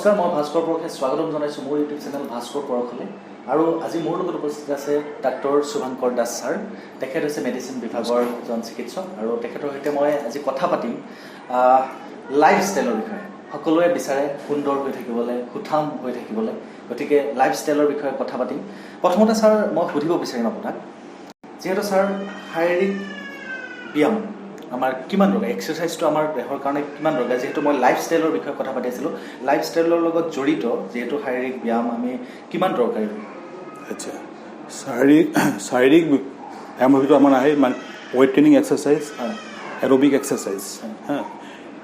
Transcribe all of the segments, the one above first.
নমস্কাৰ, মই ভাস্কৰ পৰশে স্বাগতম জনাইছোঁ মোৰ ইউটিউব চেনেল ভাস্কৰ পৰশলৈ। আৰু আজি মোৰ লগত উপস্থিত আছে ডাক্তৰ শুভাংকৰ দাস ছাৰ। তেখেত হৈছে মেডিচিন বিভাগৰ এজন চিকিৎসক আৰু তেখেতৰ সৈতে মই আজি কথা পাতিম লাইফষ্টাইলৰ বিষয়ে। সকলোৱে বিচাৰে সুন্দৰ হৈ থাকিবলৈ, সুঠাম হৈ থাকিবলৈ, গতিকে লাইফষ্টাইলৰ বিষয়ে কথা পাতিম। প্ৰথমতে ছাৰ, মই সুধিব বিচাৰিম আপোনাক, যিহেতু ছাৰ শাৰীৰিক ব্যায়াম আমাৰ কিমান দৰকাৰ, এক্সাৰচাইজটো আমাৰ দেহৰ কাৰণে কিমান দৰকাৰ? যিহেতু মই লাইফষ্টাইলৰ বিষয়ে কথা পাতি আছিলোঁ, লাইফষ্টাইলৰ লগত জড়িত যিহেতু শাৰীৰিক ব্যায়াম আমি কিমান দৰকাৰী? আচ্ছা, শাৰীৰিক শাৰীৰিক ব্যায়ামৰ ভিতৰত আমাৰ আহে মানে weight training exercise, aerobic exercise. হা,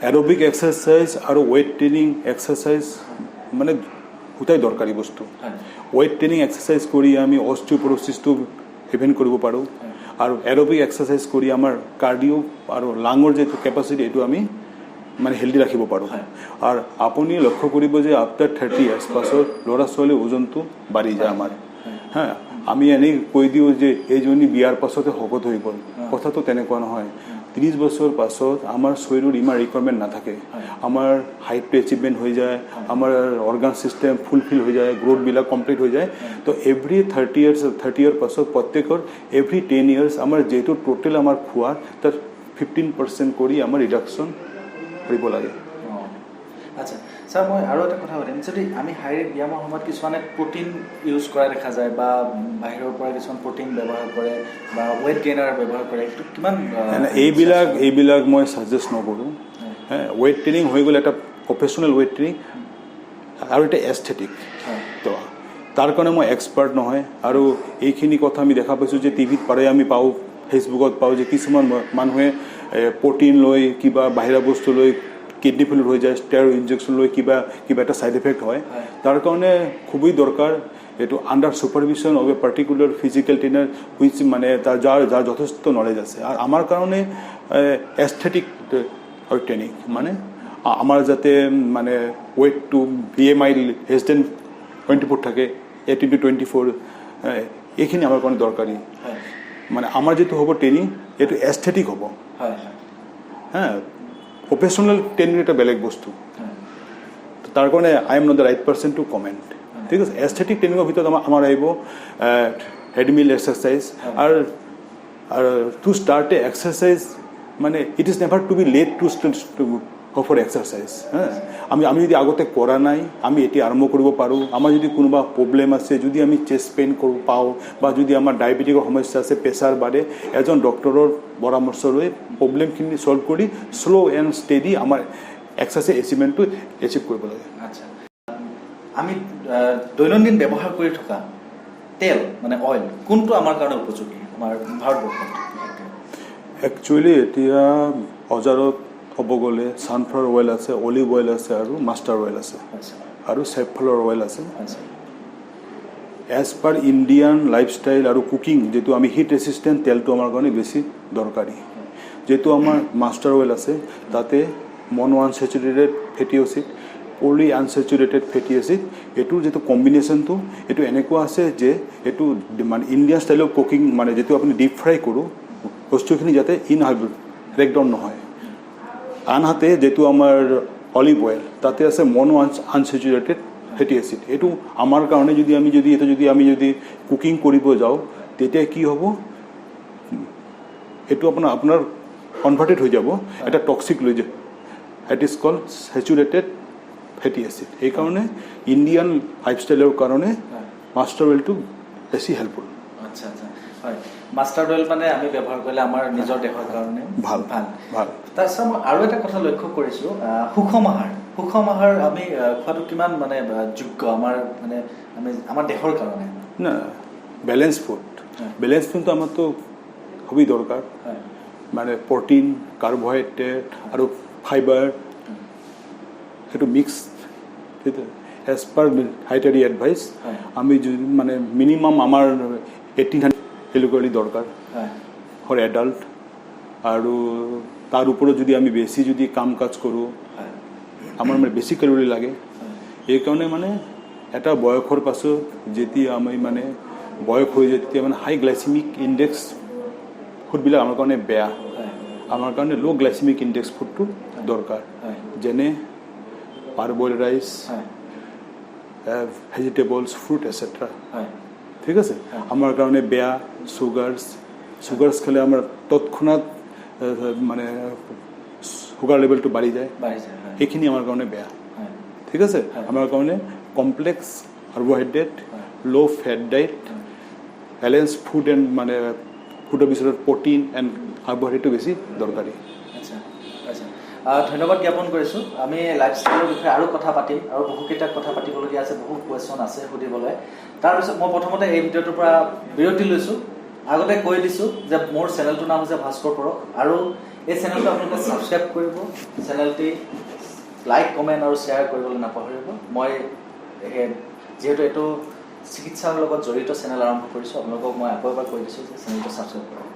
এৰ'বিক এক্সাৰচাইজ আৰু ৱেইট ট্ৰেইনিং এক্সাৰচাইজ মানে দুটাই দৰকাৰী বস্তু। ৱেইট ট্ৰেইনিং এক্সাৰচাইজ কৰি আমি অষ্টিঅ'পৰচিছটো প্ৰিভেণ্ট কৰিব পাৰোঁ আৰু এৰ'বিক এক্সাৰচাইজ কৰি আমাৰ কাৰ্ডিঅ' আৰু লাঙৰ যিটো কেপাচিটি, এইটো আমি মানে হেল্ডি ৰাখিব পাৰোঁ। আৰু আপুনি লক্ষ্য কৰিব যে আফটাৰ 30 ইয়াৰ্ছ পাছত ল'ৰা ছোৱালীৰ ওজনটো বাঢ়ি যায় আমাৰ। হা, আমি এনেই কৈ দিওঁ যে এইজনী বিয়াৰ পাছতে শকত হৈ গ'ল। কথাটো তেনেকুৱা নহয়। 30 বছৰ পাছত আমাৰ শৰীৰৰ ইমান ৰিকুৱাৰমেণ্ট নাথাকে। আমাৰ হাইটটো এচিভমেণ্ট হৈ যায়, আমাৰ অৰ্গান ছিষ্টেম ফুলফিল হৈ যায়, গ্ৰ'থবিলাক কমপ্লিট হৈ যায়। তো এভৰি 30 ইয়াৰ্ছ, 30 ইয়াৰ পাছত প্ৰত্যেকৰ এভৰি 10 ইয়াৰ্ছ আমাৰ যিহেতু টোটেল আমাৰ খোৱাৰ তাত 15% কৰি আমাৰ ৰিডাকশ্যন কৰিব লাগে। অঁ, আচ্ছা ছাৰ, মই আৰু এটা কথা সুধিম। যদি আমি শাৰীৰিক ব্যায়ামৰ সময়ত কিছুমানে প্ৰটিন ইউজ কৰা দেখা যায় বা বাহিৰৰ পৰা কিছুমান প্ৰটিন ব্যৱহাৰ কৰে বা ৱেইট গেইনাৰ ব্যৱহাৰ কৰে, সেইটো কিমান মানে এইবিলাক মই ছাজেষ্ট নকৰোঁ। ৱেইট ট্ৰেইনিং হৈ গ'ল এটা প্ৰফেচনেল ৱেইট ট্ৰেইনিং আৰু এটা এস্থেটিক। তো তাৰ কাৰণে মই এক্সপাৰ্ট নহয়। আৰু এইখিনি কথা আমি দেখা পাইছোঁ যে টিভিত পাৰে আমি পাওঁ, ফেচবুকত পাওঁ যে কিছুমান মানুহে প্ৰটিন লৈ, কিবা বাহিৰা বস্তু লৈ কিডনী ফেইল হৈ যায়, ষ্টেৰইড ইনজেকশ্যন লৈ কিবা কিবা এটা ছাইড এফেক্ট হয়। তাৰ কাৰণে খুবেই দৰকাৰ এইটো under supervision of a particular physical trainer, which মানে তাৰ যাৰ যাৰ যথেষ্ট নলেজ আছে। আৰু আমাৰ কাৰণে এস্থেটিক ট্ৰেইনিং মানে আমাৰ যাতে মানে ৱেইটটো BMI less than 24 থাকে, 18 টু 24, এইখিনি আমাৰ কাৰণে দৰকাৰী। মানে আমাৰ যিটো হ'ব ট্ৰেইনিং, এইটো এস্থেটিক হ'ব। হয় হয় হা, প্ৰফেচনেল ট্ৰেইনিং এটা বেলেগ বস্তু। তাৰ কাৰণে I am not the right person to comment. ঠিক আছে। এস্থেটিক ট্ৰেইনিঙৰ ভিতৰত আমাৰ আহিব ট্ৰেডমিল এক্সাৰচাইজ। আৰু আৰু টু ষ্টাৰ্ট এ এক্সাৰচাইজ মানে it is never to be late to go for exercise. হা, আমি আমি যদি আগতে কৰা নাই, আমি এতিয়া আৰম্ভ কৰিব পাৰোঁ। আমাৰ যদি কোনোবা প্ৰব্লেম আছে, যদি আমি চেষ্ট পেইন কৰোঁ পাওঁ বা যদি আমাৰ ডায়েবেটিকৰ সমস্যা আছে, প্ৰেছাৰ বাঢ়ে, এজন ডক্টৰৰ পৰামৰ্শ লৈ প্ৰব্লেমখিনি ছল্ভ কৰি শ্ল' এণ্ড ষ্টেডি আমাৰ এক্সাৰচাইজ এচিভমেণ্টটো এচিভ কৰিব লাগে। আচ্ছা, আমি দৈনন্দিন ব্যৱহাৰ কৰি থকা তেল মানে অইল কোনটো আমাৰ কাৰণে উপযোগী, আমাৰ ভাৰতবৰ্ষত বিশেষকৈ? একচুৱেলি এতিয়া বজাৰত ক'ব গ'লে ছানফ্লাৱাৰ অইল আছে, অলিভ অইল আছে আৰু মাষ্টাৰ্ড অইল আছে আৰু ছেফ্লাৱাৰ অইল আছে। এজ পাৰ ইণ্ডিয়ান লাইফষ্টাইল আৰু কুকিং, যিটো আমি হিট ৰেচিষ্টেণ্ট তেলটো আমাৰ কাৰণে বেছি দৰকাৰী। যিটো আমাৰ মাষ্টাৰ্ড অইল আছে, তাতে mono unsaturated fatty acid, poly unsaturated fatty acid, এইটোৰ যিটো কম্বিনেশ্যনটো, এইটো এনেকুৱা আছে যে এইটো মানে ইণ্ডিয়ান ষ্টাইল অফ কুকিং, মানে যিটো আপুনি ডিপ ফ্ৰাই কৰোঁ, বস্তুখিনি যাতে ইন ব্ৰেকডাউন নহয়। আনহাতে যিটো আমাৰ অলিভ অইল, তাতে আছে মনো আনচেচুৰেটেড ফেটি এচিড। এইটো আমাৰ কাৰণে যদি আমি যদি এইটো যদি আমি যদি কুকিং কৰিব যাওঁ, তেতিয়া কি হ'ব? এইটো আপোনাৰ আপোনাৰ কনভাৰ্টেড হৈ যাব এটা টক্সিক লৈ যায়, it is call saturated fatty acid. সেইকাৰণে ইণ্ডিয়ান লাইফষ্টাইলৰ কাৰণে মাষ্টাৰ্ড অইলটো বেছি হেল্পফুল। আচ্ছা, হয়, মাষ্টাৰ্ড অইল মানে আমি ব্যৱহাৰ কৰিলে আমাৰ নিজৰ দেহৰ কাৰণে ভাল। ভাল। ভাল। তাৰপিছত মই আৰু এটা কথা লক্ষ্য কৰিছোঁ, সুষম আহাৰ, সুষম আহাৰ আমি খোৱাটো কিমান মানে যোগ্য আমাৰ মানে আমি আমাৰ দেহৰ কাৰণে? না, বেলেঞ্চ ফুড। বেলেঞ্চ ফুডটো আমাৰতো খুবেই দৰকাৰ। মানে প্ৰটিন, কাৰ্বহাইড্ৰেট আৰু ফাইবাৰ, সেইটো মিক্স, সেইটো এজ পাৰ ডায়েটাৰী এডভাইচ। আমি যদি মানে মিনিমাম আমাৰ 1800 কিলোকেলৰি দৰকাৰ ফৰ এডাল্ট। আৰু তাৰ ওপৰত যদি আমি বেছি যদি কাম কাজ কৰোঁ, আমাৰ মানে বেছি কেলৰি লাগে। এইকাৰণে মানে এটা বয়সৰ পাছত যেতিয়া আমি মানে বয়স হৈ যায়, তেতিয়া মানে হাই গ্লাইচেমিক ইণ্ডেক্স ফুডবিলাক আমাৰ কাৰণে বেয়া। আমাৰ কাৰণে ল' গ্লাইচেমিক ইণ্ডেক্স ফুডটো দৰকাৰ, যেনে পাৰবইল ৰাইচ। Vegetables, fruit etcetera. হয়। ঠিক আছে। হয়। আমাৰ কাৰণে বেয়া চুগাৰ্ছ। চুগাৰ্ছ খালে আমাৰ তৎক্ষণাত মানে চুগাৰ লেভেলটো বাঢ়ি যায়। বাঢ়ি যায়, হয়। সেইখিনি আমাৰ কাৰণে বেয়া। ঠিক আছে। হয়। আমাৰ কাৰণে কমপ্লেক্স কাৰ্বহাইড্ৰেট, ল' fat diet, balance food and মানে ফুডৰ ভিতৰত প্ৰটিন এণ্ড কাৰ্বহাইড্ৰেটটো বেছি দৰকাৰী। আচ্ছা, ধন্যবাদ জ্ঞাপন কৰিছোঁ। আমি লাইফষ্টাইলৰ বিষয়ে আৰু কথা পাতিম আৰু বহুকেইটা কথা পাতিবলগীয়া আছে, বহু কুৱেশ্যন আছে সুধিবলৈ। তাৰপিছত মই প্ৰথমতে এই ভিডিঅ'টোৰ পৰা বিৰতি লৈছোঁ। আগতে কৈ দিছোঁ যে মোৰ চেনেলটোৰ নাম হৈছে ভাস্কৰ পৰশ আৰু এই চেনেলটো আপোনালোকে ছাবস্ক্ৰাইব কৰিব, চেনেলটি লাইক, কমেণ্ট আৰু শ্বেয়াৰ কৰিবলৈ নাপাহৰিব। মই যিহেতু এইটো চিকিৎসাৰ লগত জড়িত চেনেল আৰম্ভ কৰিছোঁ, আপোনালোকক মই আকৌ এবাৰ কৈ দিছোঁ যে চেনেলটো ছাবস্ক্ৰাইব কৰক।